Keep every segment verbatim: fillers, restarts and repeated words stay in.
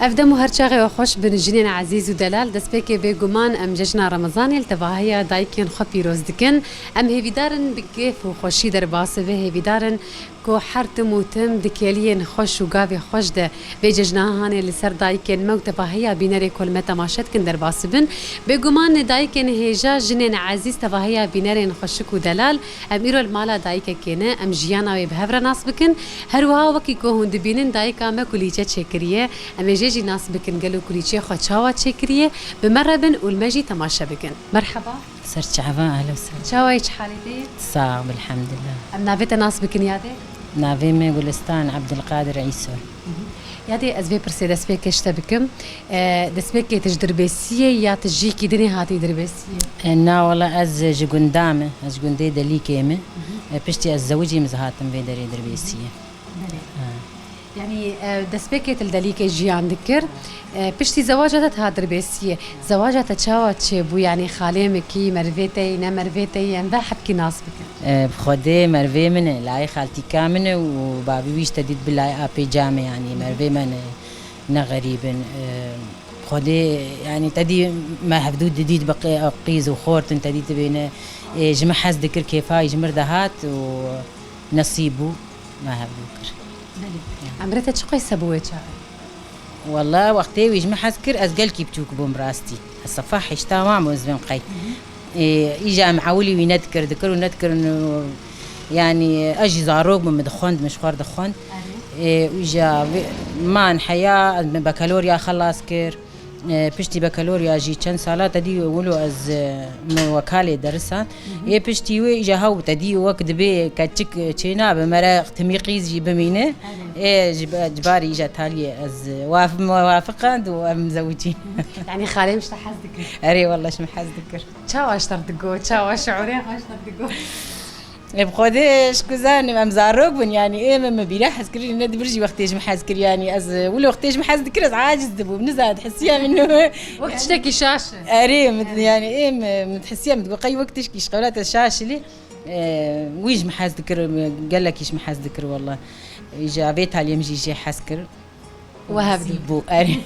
Ev dem û her çaxê we xweş bin jinên ezîz û delal. Destpêkê bêguman em cejna Remezanê li tevahiya dayikên xwe pîroz dikin. Em hêvîdar in bi kêf û xweşî derbas bibe, hêvîdar in ku her tim û tim di kêliyên xweş û gavê xweş de vê cejna hanê li ser dayikên me û tevahiya bînerê ku li me temaşe dikin derbas bibin. Bêguman dayikên hêja, jinên ezîz, tevahiya bînerên xweşik û delal, em îro li mala dayikekê ne, em jiyana wê bi hev re nas bikin. Her wiha wekî ku hûn dibînin dayika me kulîçe çêkiriye, em ê jê jî nas bikin gelo kulîçeyê xwe çawa çêkiriye, bi me re bin û li me jî temaşe bikin. Merheba. Ser çava, ehlen we sehlen. Çawa yî, çi halê te ye? Sağ ol, elhamdülillah. Em navê te nas bikin yadê? Navê me Gulistan Abdülkadir Îso. Yadê, ez vê pirsê destpêkê ji te bikim. E, destpêkê tu ji Dirbêsiyê ya tu ji cihekî dinê hatî Dirbêsiyê? E, na wala ez ji gunda me, ez ji gundê Delîkê me. E, piştî ez zewicîm, ez hatim vê derê Dirbêsiyê. Belê. Ha. Yanî, e, destpêkê tu li Delîkê jiyan dikir. E, piştî zewaca te tu hat Dirbêsiyê. Zewaca te çawa çêbû? Yanî xalê min kî, merivê te yî, ne merivê te yî, em ve hebkî nas bikin. E, bi Xwedê merivê min e, layê xaltîka min e û bavî wî ji te dît bi layê apê ca me, yanî merivê me ne, ne xerîb in. E, bi Xwedê, yanî te dî me hevdû didît bi qê-, qîz û xort in, te dît dibêne. E, ji min hez dikir, kêfa wî ji min re dihat û nesîb bû, me hevdû kir. Belê. Emrê te çi qeyse bû wê çaxê? Walla wextê wî ji min hez kir, ez gelkî biçûk bûm rastî. Ez sefa heşta wan bûm, ez vêm qey. Ê, îja em ewilî wî nedikir, dikir û nedikir û, yanî, ez jî zarok bûm, min dixwend, min ji xwe re dixwend. Ê, îja vê-, man heya, ez min bakalorya xelas kir. E, piştî bakalorya jî çend sala te dî wilo ez, e, me wekalê derisand. Ê piştî wê îja hew te dî wek dibê keçik çê nabe, mere timî qîz jî bimîne. Ê ji be-, ji barî îja taliyê ez waf-, me wafiqand û em zewicîn. Yanî xalê min ji te hez dikir? Erê, walla ji min hez dikir. Çawa ji te re digo? Çawa şiûrê xwe ji te re digo? Ê, bi Xwedê, ji ku zanim, em zarok bûn, yanî, ê, min, min bîra hezkirinê nedibir jî wextê ji min hez kir, yanî, ez, wilo wextê ji min hez dikir, ez aciz dibûm, nizan, dihisiya min. Wek tiştekî şaş e. Erê, min, yanî, ê, min, min dihisiya min digot, qey wek tişkî ji qewla te şaş ilî, e, wî ji min hez dikir, gelekî ji min hez dikir, walla. Ji vê taliyê min jî jê hez kir. We hevdû. Nasîb bû, erê.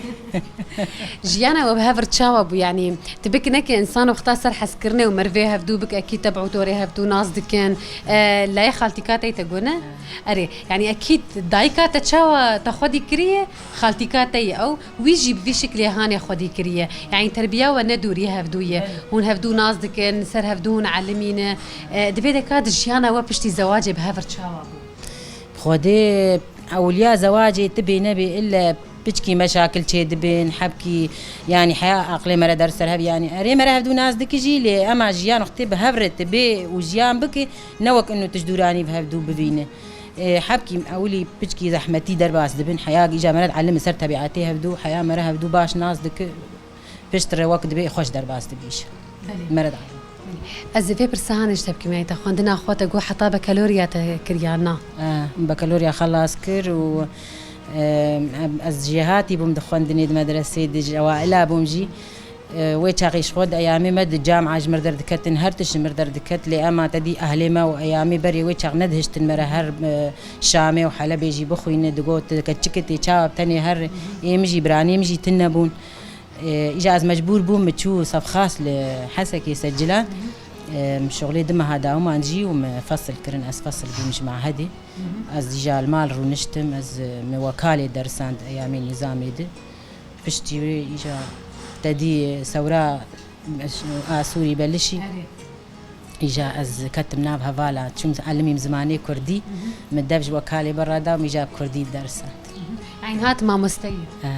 Jiyana we bi hev re çawa bû? Yanî, tu bik neke însan wexta ser hezkirinê û merivê hevdû bik, ekî teb û torê hevdû nas dikin. E, layê xaltîka te yî te got ne? Erê, yanî ekî dayika te çawa te xwedî kiriye, xaltîka te yî ew, wî jî bi vî şiklê hanê xwedî kiriye. Yanî terbiya we ne dûrî hevdû ye. Hûn hevdû nas dikin, ser hevdû hûn elimîne. E, di vê deka di jiyana we piştî zewacê bi hev re çawa bû? Xwedê Ewliya zewacê tibê nebê, ille piçkî meşakil çê dibin, hebkî, yanî heya aqilê me re der ser hev, yanî erê me re hevdû nas dikijî, lê ema jiyan wextê bi hev re tibê û jiyan bike, ne wek ino tu ji dûranî bi hevdû bivîne. Ê, hebkî ewilî piçkî zehmetî derbas dibin, heya îja me re dielime ser tebiatê hevdû, heya me re hevdû baş nas dike. Piştre wek dibê xweş derbas dibî ji Belê. Mere de. Ez ê vê pirsa hanê ji te bikim, yanî te xwendina xwe te got heta bakalorya te kir ya na? Eh, bakalorya xelas kir û, eh, ez jêhatî bûm di xwendinê di medresê de, ji ewaila bûm jî. Eh, wê çaxê ji xwe di eyamê me di camia ji mir derdiketin, her tişt ji mir derdiket, lê ema te dî ehlê me û eyamê berê wê çax nedihiştin mere her, eh, Şamê û Helebê jî bixwîne, digot, keçikê tê çawa bi tenê her, ê min jî, biranê min jî tune bûn. Ê, îja ez mecbûr bûm, min çû Sefxas li Hesekê Secila. Ê, min şixulê du meha dawimand jî û min fesil kirin, ez fesil bûm ji mahedê. Ez îja li mal rûniştim, ez, e, min wekalê derisand eyamê nîzamê di. Piştî wê îja te dî sewra Asûrî Belişî. Îja ez ketim nav hevala, çûm elimîm zimanê kurdî, min dev ji wekalê berra da û îja bi kurdî dersa. Eyn hat mamosteyî. He.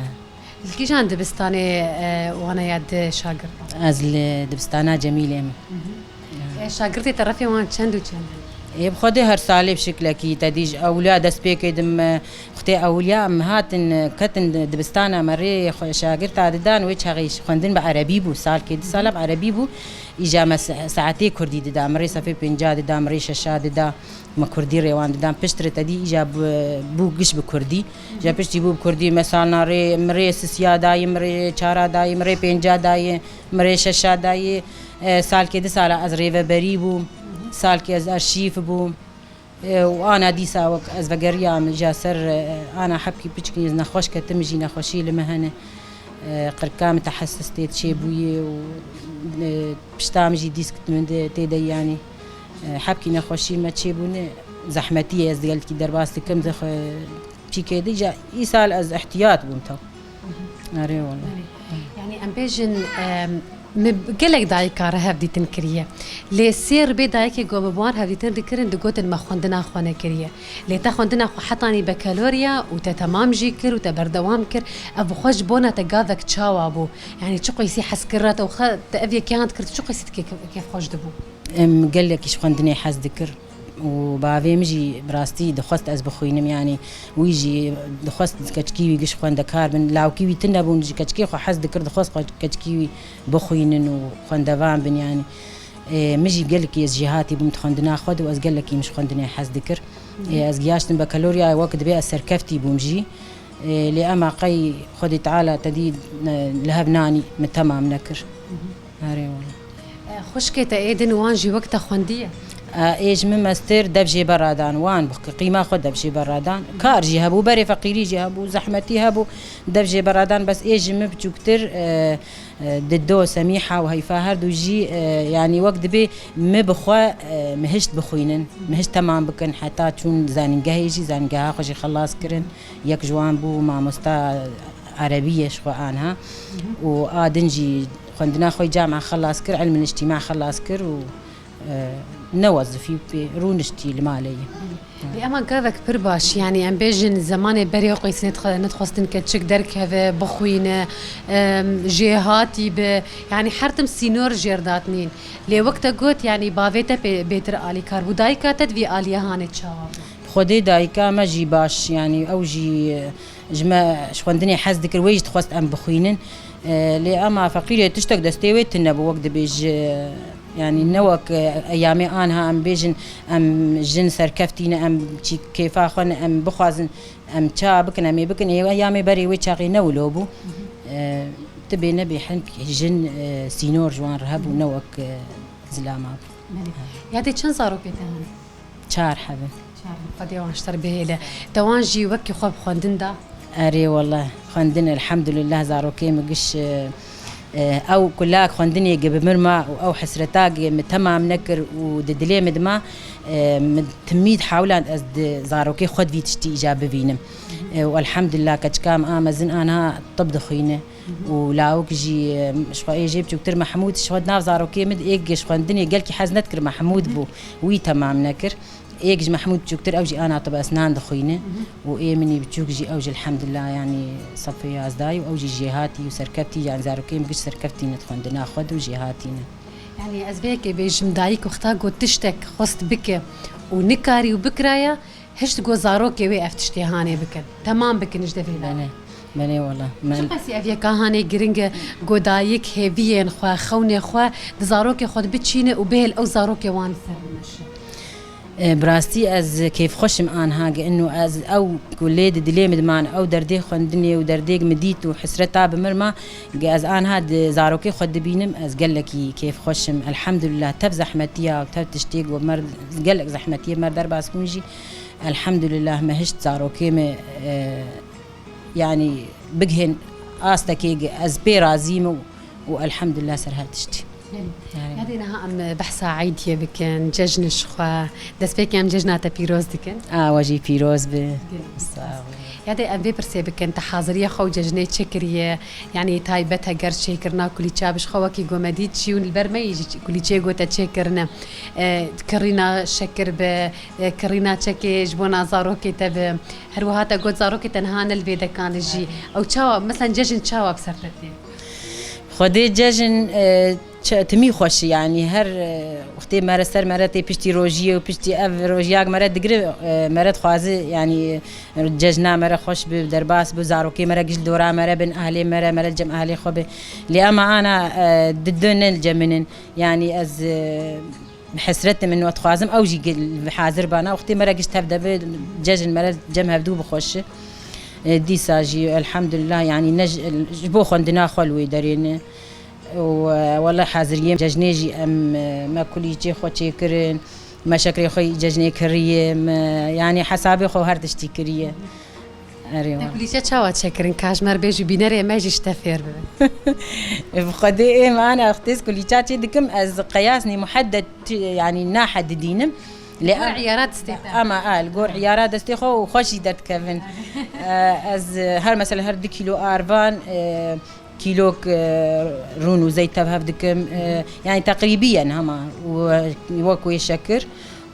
Li kîjan dibistanê, e, waneya di şagirta? Ez li dibistana Cemîlê me. E, şagirtê te refê wan çend û çend in? Ê, bi Xwedê her salê bi şiklekî te dî ji ewliya dest pê kê dim, e, Wextê ewliya em hatin, ketin di-, dibistana me rê xwe-, şagirta didan, wê çaxê xwendin bi erebî bû, salkê du sala bi erebî bû. Îja me se-, saetê kurdî dida, min rê sefê pênca dida, min rê şeşa dida, me kurdî rê wan didan. Piştre te dî îja bi-, bû giş bi kurdî. Îja piştî bû bi kurdî, me salna rê, min rê sisiya dayê, min rê çara dayê, min rê pênca dayê, min rê şeşa dayê. E, salkê du sala ez rêveberî bûm, salkê ez arşîv bûm. E, û ana dîsa wek ez vegeriyam ja ser, e, ana hebkî piçkî ez nexweş ketim, jî nexweşî li me hene. E, qirka min tehesis tê çêbûyê û, e, pişta min jî dîsk min de tê de yanî, e, hebkî nexweşî me çêbûne. Zehmetî ye, ez gelkî derbas dikim, zixwe çîkê dî ja îsal ez ihtiyat bûm taw. Erê wala. Belê. Yanî em bêjin, em, me gelek dayika re hevdîtin kiriye. Lê sê ribê dayikê ku me bi wan hevdîtin dikirin, digotin me xwendina xwe nekiriye. Lê te xwendina xwe hetanî bekalorya û te temam jî kir û te berdewam kir. Ev bi xwe ji bona te gavek çawa bû? Yanî çi qeysî hez kir re te û xe-, te ev yekiyan dikir, tu çi qeysî tu kê-, kêfxweş dibû? Em, gelekî ji xwendinê hez dikir û bavê min jî bi rastî dixwest ez bixwînim, yanî wî jî dixwest keçikî wî giş xwendekar bin. Lawkî wî tune bûn, ji keçikê xwe hez dikir, dixwest xwe keçikî wî bixwînin û xwendevan bin, yanî, e, min jî gelekî ez jêhatî bûm di xwendina xwe de û ez gelekî min ji xwendinê hez dikir. E, ez giyaştim bakaloryayê, wek dibê ez serkeftî bûm jî. E, lê ema qey Xwedê Teala te dî, e, li hev nanî, min temam nekir. Erê wala. E, xwişkê te ê din wan jî wek te xwendiye? E, ê ji min mestir dev jê bera dan, wan bi qîma xwe dev jê bera dan. Kar jî hebû, berê feqîrî jî hebû, zehmetî hebû, dev jê bera dan. Bes ê ji min biçûktir, e, e, Diddo, Semîha û Heyfa her du jî, e, yanî wek dibê mi bi xwe, e, mi hişt bixwînin, mi hişt temam bikin. Heta çûn zanîngehê jî, zanîngeha xwe jî xelas kirin. Yek ji wan bû mamosta erebî ye ji xwe anha. Û a din jî xwendina xwe camia xelas kir, ilmil îctîma xelas kir û, e, newezifî pê rûniştî li malê ye. Lê ema gavek pir baş, yanî em bêjin zemanê berê qeysî nedixwe-, nedixwestin keçik derkeve, bixwîne, em, jêhatî be, yanî her tim sînor jêr datnîn. Lê wek te got, yanî bavê te pê bêtir alîkar bû, dayika te di vî aliyê hanê çawa bû? Xwedê dayika me jî baş, yanî ew jî, e, ji me ji xwendinê hez dikir, wê jî dixwest em bixwînin. E, lê ema feqîrê tiştek destê wê tune bû, wek dibêje, yanî ne wek, e, eyamê anha em bêjin, em jin serkeftî ne, em çî kêfa xwe ne, em bixwazin, em ça bikin, em ê bikin, ê eyamê berê wê çaxê ne wilo bû. E, tibê nebê hin jin, e, sînor ji wan re hebû, ne wek, e, zilama bû. Belê. Yadê çend zarokê te hene? Çar hebin. Çar hebin. Xwedê wan ji te re bihêle. Te wan jî wekî xwe bi xwendin da? Erê wele, xwendin elhamdulillah zarokê min giş, e, e, ew kulak xwendinê gi bi min ma û ew hesreta gi min temam nekir û di dilê min dima, e, min timî dihawiland ez di zarokê xwe di vî tiştî îca bivînim. E, û elhamdulillah keçika min a mezin anha tib dixwîne. Û lawik jî, em, ji xwe ê jê biçûktir Mehmûd, ji xwe di nav zarokê min de êk ji xwendinê gelkî hez nedikir Mehmûd bû, wî temam nekir. Êk ji Mehmûd biçûktir ew jî ana tiba esnan dixwîne û ê min î biçûk jî ew jî elhamdulillah, yanî sefê yazdayî û ew jî jêhatî û serkeftî, yanî zarokê min giş serkeftî ne di xwendina xwe de û jêhatî ne. Yanî ez vê yekê bêjim, dayik wexta got tiştek xwest bike û nikarî û bikiraya, hişt got zarokê wê ev tiştê hanê bikin, temam bikin ji devê de. Belê, belê wala. Çi qasî ev yeka hanê giring e, got dayik hêviyên xwe, xewnê xwe di zarokê xwe de biçîne û bihêl ew zarokê wan li ser bimeşe. E, bi rastî ez kêfxweş im anha, ge inu ez ew ku lê di dilê min diman, ew derdê xwendinê û derdê min dît û hesreta bi mir ma, ge ez anha di zarokê xwe dibînim, ez gelekî kêfxweş im. Elhamdulillah, tev zehmetiya û tev tiştê ku mer, gelek zehmetiyê mer derbas bûn jî, Elhamdulillah me hişt zarokê me, e, yanî bigihên astekê ge ez pê razî me û, û elhamdulillah ser her tiştî. Belê. Yanî. Yadê niha em behsa Eydiyê bikin, cejn ji xwe, destpêkê em cejna te pîroz dikin. A, we jî pîroz be. Gelek sağ ol. Yadê em vê pirsê bikin, te haziriya xwe û cejnê çi kiriye? Yanî taybet heger çêkirina kulîça bi ji xwe wekî gomedî çiyûn li ber me yî jî kulîçeyê gote çêkirine. E, kirîna şekir be, e, kirîna çekê ji bona zarokê te be. Her wiha te got zarokê te niha ne li vê dekan e jî. Ew çawa, mesela cejin çawa bi ser te tê? Xwedê cejin, e, Ç-, timî xweş e, yanî her, e, wextê mere ser mere tê piştî rojiyê û piştî ev rojiyak mere digire, e, mere dixwaze, yanî cejna mere xweş bi, derbas bi, zarokê mere giş li dora mere bin, ehlê mere, mere li cem ehlê xwe bi. Lê ema ana, e, di du ne li cem min in. Yanî ez, e, bi hesret im, ino dixwazim ew jî gel-, hazir bana. Wextê mere giş tev de bi, cejn mere cem hevdû bi xweş e. E, dîsa jî elhamdulillah, yanî ne ji, ji bo xwendina xwe li wê derê ne. Û, e, wele haziriyê cejnê jî em, e, me kulîçê xwe çêkirin. Me şekrê xwe cejnê kiriye, me, yanî hesabê xwe her tiştî kiriye. Erê, Te wa. kulîçe çawa çêkirin? Ka ji me re bêjî, bînerê me jî ji te fêr bibin. Bi Xwedê ê me ana tez kulîça çê dikim, ez qeyasnî muheddet, yanî nahedidînim. Lê Gor em-, iyara destê te. Ama, a, li gor iyara destê xwe û xweş jî derdikevin. E, ez, e, her mesela her du kîlo arvan, e, kîlok, e, rûn û zeyt tev hev dikim. E, yani teqrîbiyen hema û, e, wek wê şekir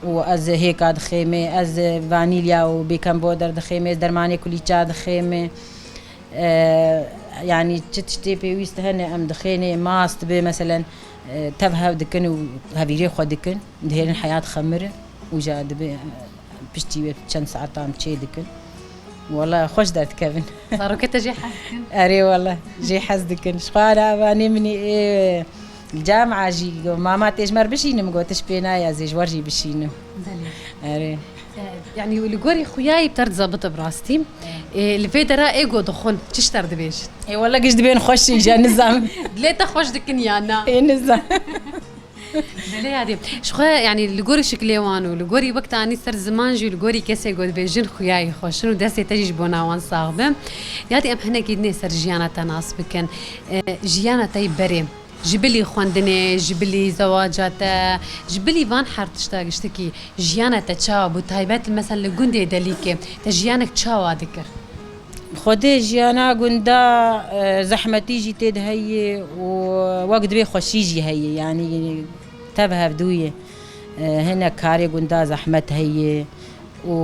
û ez hêka dixêmê, ez vanîlya û baking powder dixêmê, ez dermanê kulîça dixêmê. E, yani çi tiştê pêwîst hene em dixênê, mast bi, meselen, e, tev hev dikin û hevîrê xwe dikin, dihêlin heya dixemirin û ja dibe, e, piştî wê çend saetan çê dikin. Wala xweş derdikevin. Zarokê te jê hez dikin? Erê wala, jê hez dikin. Ji xwe re evanê min ê, li camia jî got, "Mama tê ji me re bişînim?" Got, "Tişt pê nayê, ez ê ji we re jî bişînim." Belê. Erê. E, yani li gorî xuyayî bi te re dizebite bi rastî. E, li vê dera ê got dixwin, çi ji te re dibêjin? Ê wala giş dibên xweş jî, nizam. Dilê te xweş dikin ya na? Ê nizam. Belê yadî. Ji xwe, yanî li gorî şiklê wan û li gorî wek te anî ser ziman jî û li gorî kesê ku dibêjin xuyayî xweş in û destê te jî ji bona wan sax be. Yadî em hinekî dinê ser jiyana te nas bikin. E, jiyana te yî berê. Ji bilî xwendinê, ji bilî zewaca te, ji bilî van her tişta giştikî jiyana te çawa bû? Taybet mesela li gundê Delîkê te jiyanek çawa dikir? Xwedê jiyana gunda, e, zehmetî jî tê de heye û wek divê xweşî jî heye, yanî tev hevdû ye. E, hinek karê gunda zehmet heye û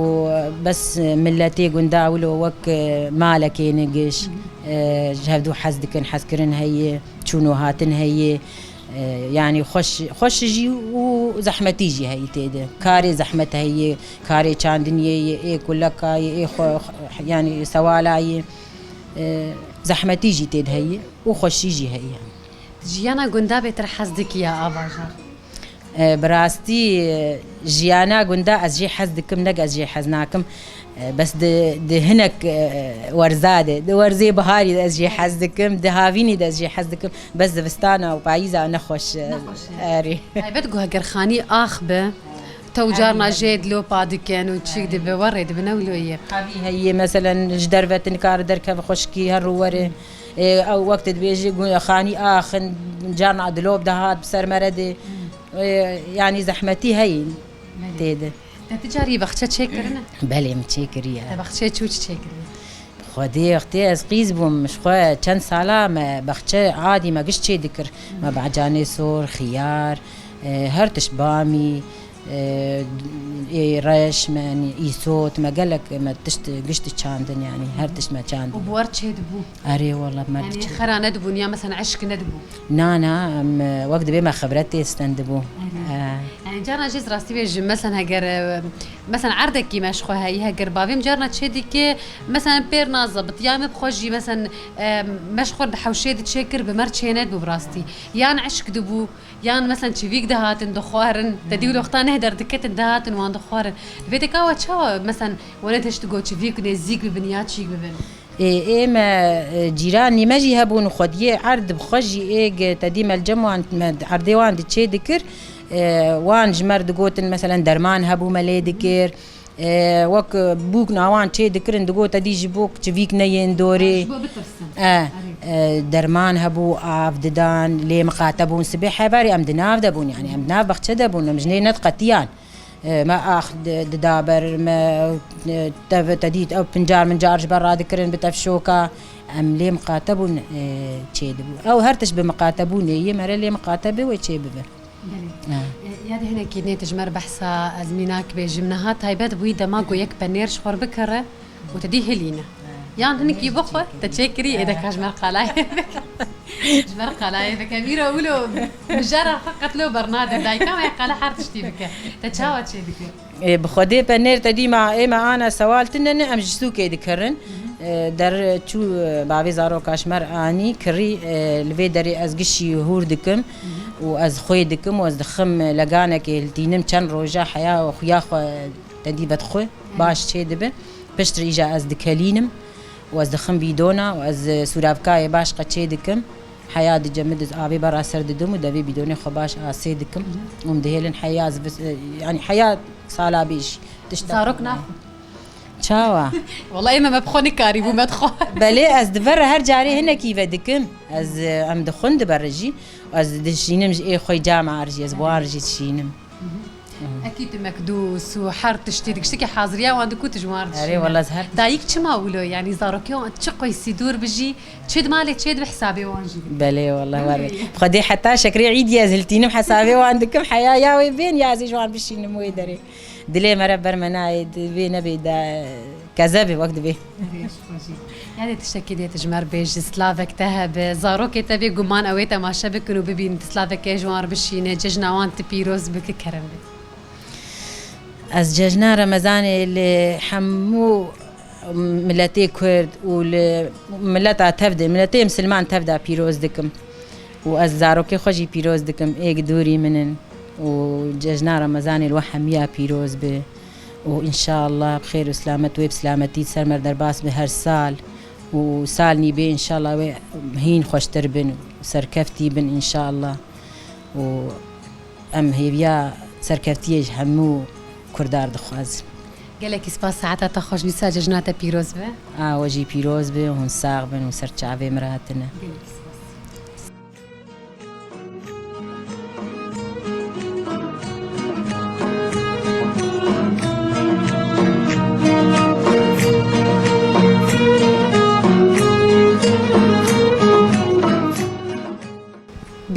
bes miletê gunda wilo wek, e, malekê ne giş, e, ji hevdû hez dikin, hezkirin heye, çûn û hatin heye. E, yanî xweş, xweş jî û zehmetî jî heyî tê de. Karê zehmet heyî, karê çandiniyê yê, ê kuleka yê, ê xwe, yanî sewala yê, e, zehmetî jî tê de heyî û xweşî jî heyî. Jiyana gunda bêtir hez dikî ya a bajar? E, bi rastî, e, jiyana gunda ez jê hez dikim, ne ez jê hez nakim. E, bes di, di hinek, e, werza de, di werzê biharî de ez jê hez dikim, di havînî de ez jê hez dikim. Bes zivistana û payîza nexweş, e, Nexweş e. Erê. Taybet ku heger xanî ax be, tew carna jê dilopa dikin û çîk dibe, werê dibe, ne wilo ye. Havî heye, meselen, ji derve tu nikare derkeve xweşikî her û were. E, ew wek tu dibêjî, gu-, xanî ax in, carna dilop dihat bi ser me re de. E, yanî zehmetî heyî Belê. tê de. Te ti carî baxçe çêkirine? Belê, min çêkiriye. Te baxçeyê çi û çi çêkiriye? Xwedê wextê ez qîz bûm, ji xwe çend sala me baxçe adî me giş çê dikir. Me bacanê sor, xiyar, e, her tişt bamî, e, ê reş, me, yanî îsot, me gelek me tişt giş diçandin, yanî her tişt me çandin. Û bi wer çê dibû? Erê, wela me Yanî diçand. xera nedibûn ya mesela eşk nedibû? Na, na, em, e, wek dibê me xibretê stendibû. Erê. E. Yanî carna jê rastî bêjim, mesela heger, e, mesela erdekî me ji xwe heyî, heger bavê min carna çê dike, mesela pêr nazebit, ya me bi xwe jî, mesela, e, me ji xwe di hewşê di çê kir, bi mer çê nedibû bi rastî. Yan eşk dibû, yan mesela çivîk dihatin dixwarin, te dî wilo wexta neh derdiketin dihatin wan dixwarin. Vê deka we çawa, mesela, we ne tişt digot çivîk nêzîk bibin ya çîk bibin? Ê, ê me, e, cîranî me jî hebûn, xwediyê erd bi xwe jî ê ge te dî me li cem wan, me erdê wan di çê dikir. E, wan ji me re digotin, meselen, derman hebû me lê dikir. E, wek bûk nawan çê dikirin, digot te dî ji bo çivîk neyên dorê. Ji bo bitirsin. E, Erê. e, derman hebû, av didan, lê miqate bûn. Sibê hebarî em di nav de bûn, yani em di nav baxçe de bûn, em jinê nediqetiyan. E, me ax di-, dida ber, me, e, tev-, te dît, ew pincar mincar ji ber radikirin bi tevşoka. Em lê miqate bûn, e, çê dibû. Ew her tişt bi miqate bûnê yê, mere lê miqate bi wê çê bibe. Belê. Ha. E, ya di hinekî nê tu ji me re behsa ez mînak bêjim. Niha taybet bûyî dema ku yek penêr ji xwe re bikire û te dî hilîne. Yan hinikî bixwe, te çêkirî, ê de ka ji me re qalayê bike. Ji me re qalayê bike. Mîro wilo mijara xwe qet lo bernade. Dayika me qala her tiştî bike. Te çawa çê dike? Ê, bi Xwedê penêr te dî ma, ê me ana sewal tune ne, em ji sûkê dikirin. Ê, der çû, e, bavê zaroka ji me re anî, kirî, e, li vê derê ez gişî hûr dikim û ez xwê dikim û ez dixim leganekê hiltînim çend roja heya xuya xwe te dî vedixwe, baş çê dibe. Piştre îja ez dikelînim û ez dixim bîdona û ez, e, sûravkayê baş qe çê dikim. Heya dicem, min diz avê bera ser didim û devê bîdonê xwe baş asê dikim. Û min dihêlin heya ez vis-, e, yanî heya sala bêjî. Tiştek Zarok naxwin. Çawa? Wala ê me, me bi xwe nikarîbû, me dixwar. Belê ez di ber re her carê hinekî ve dikim. Ez, e, em dixwin di ber re jî. Ez dişînim ji ê xwe cama re jî, ez bi wan re jî dişînim. Ekî tu mekdûs û her tiştî, di giştikî haziriya wan dikû tu ji wan re dişîne. Erê, wala ez her tiştî. Dayik çima wilo, yanî zarokê wan çi qoysî dûr bijî, çê di malê çê dibe hesabê wan jî dike. Belê, wala were. Belê. Xwedê heta şekrê îdî ez hiltînim hesabê wan dikim, heya ya wê bên ya ez ê ji wan bişînim wê derê. Dilê me re ber me nayê, divê nebê de keze be wek divê. Rêş xwe jî. Yanê tiştekî dê tu ji me re bêjî, silavek te hebe, zarokê te bê guman ew ê temaşe bikin û bibînin, tu silavekê ji wan re bişîne, cejna wan tu pîroz bike, kerem be. Ez cejna Remezanê li hemû miletê Kurd û li mileta tev de, miletê misilman tev de pîroz dikim. Û ez zarokê xwe jî pîroz dikim, ê gi dûrî min in. Û cejna Remezanê li we hemiya pîroz be. Û înşallah bi xêr û silamet wê bi silametî ser me derbas be her sal. Û sal nî bê înşallah wê hîn xweştir bin û serkeftî bin înşallah. Û em hêviya serkeftiyê ji hemû Kurdan dixwazin. Gelekî spas, saeta te xweş, dîsa cejna te pîroz be. A we jî pîroz be, hûn sax bin û ser çavê min re hatine. Gelekî spas.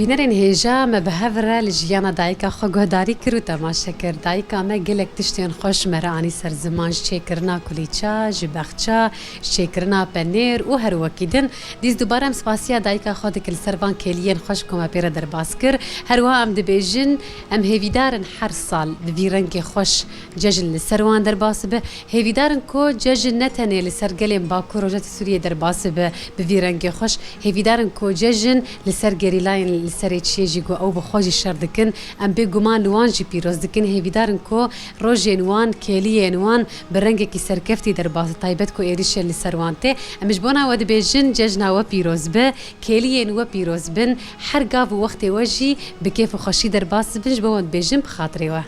Bînerên hêja me bi hev re li jiyana dayika xwe guhdarî kir û temaşe kir. Dayika me gelek tiştên xweş me re anî ser ziman, ji çêkirina kulîça, ji bexça, ji çêkirina penêr û her wekî din. Dîs dubare em spasiya dayika xwe dikin li ser van kêliyên xweş ku me pê re derbas kir. Her wiha em dibêjin, em hêvîdar in her sal bi vî rengê xweş cejn li ser wan derbas bibe. Hêvîdar in ku cejn ne tenê li ser gelên Bakur Rojhilata Sûriyê derbas bibe bi vî rengê xweş. Hêvîdar in ku cejn li ser gerîlayên li serê çiyê jî ku ew bi xwe jî şer dikin. Em bê guman li wan jî pîroz dikin. Hêvîdar in ku rojên wan, kêliyên wan bi rengekî serkeftî derbas, taybet ku êrîşên li ser wan tê. Em ji bona we dibêjin, cejna we pîroz be, kêliyên we pîroz bin, her gav û wextê we jî bi kêf û xweşî derbas dibin, ji bo we dibêjin bi xatirê we.